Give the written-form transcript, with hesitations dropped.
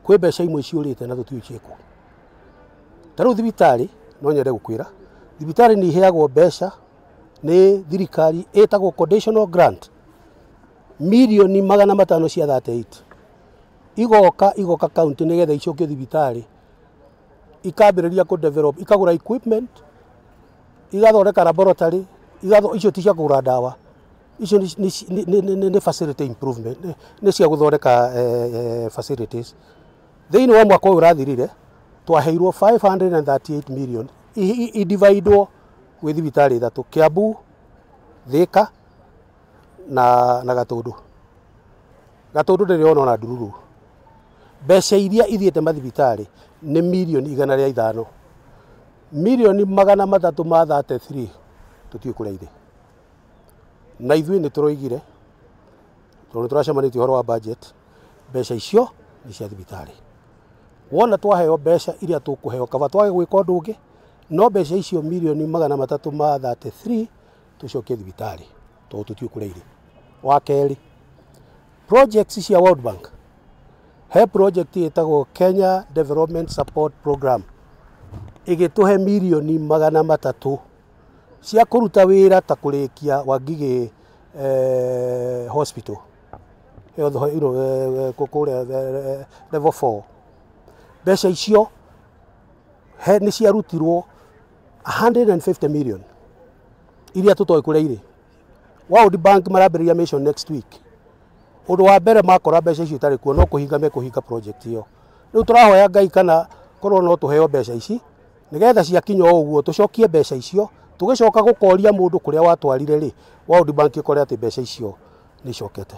Kwĩ mbeca imwe ciũrĩte na tũtiũĩ ciĩkũ. Ta rĩu thibitarĩ, no nyende gũkwĩra, thibitarĩ nĩ iheagwo mbeca nĩ thirikari ĩtagwo conditional grant mirioni 500 cia 38 igoka county nĩgetha icokio thibitarĩ, ikambĩrĩria kũ develop, ikagũra equipment, igathondeka laboratory, icio ti cia kũgũra ndawa, icio nĩ facility improvement, nĩ cia gũthondeka facilities. Thĩinĩ wa mwaka ũyũ ũrathirire twaheirwo 538 million idividwo gwĩ thibitarĩ ithatũ, Kiambu, Thika na Gatũndũ. Gatũndũ ndĩrĩ ona ndururu. Mbeca iria ithiĩte mathibitarĩ nĩ mirioni 105, mirioni 333 tũtiũĩ kũrĩa irĩ. Na ithuĩ nĩ tũroigire, tondũ nĩ tũracemanĩtie ũhoro wa budget, mbeca icio nĩ cia thibitarĩ. Wona twaheo mbeca iria tũkũheo, kaba twage gwĩka ũndũ ũngĩ, no mbeca icio mirioni 333 tũcokie thibitarĩ tondũ tũtiũĩ kũrĩa irĩ. Wa kerĩ, projects cia World Bank, he project ĩtagwo Kenya Development Support Program ĩgĩtũhe mirioni 300 cia kũruta wĩra ta kũrĩkia Wangigĩ hospital kũrĩa level 4. Mbeca icio he nĩ ciarutirwo 150 million iria tũtoĩ kũrĩa irĩ. World Bank marambĩrĩria mission next week. Ũndũ wa mbere makora mbeca icio itarĩ kuo no kũhinga mekũhinga project ĩyo. Rĩu tũrahoya Ngai kana korwo no tũheo mbeca ici nĩgetha ciakinya o ũguo tũcokie mbeca icio, tũgĩcoka gũkoria mũndũ kũrĩa watwarire rĩ, World Bank ĩkore atĩ mbeca icio nĩ icokete.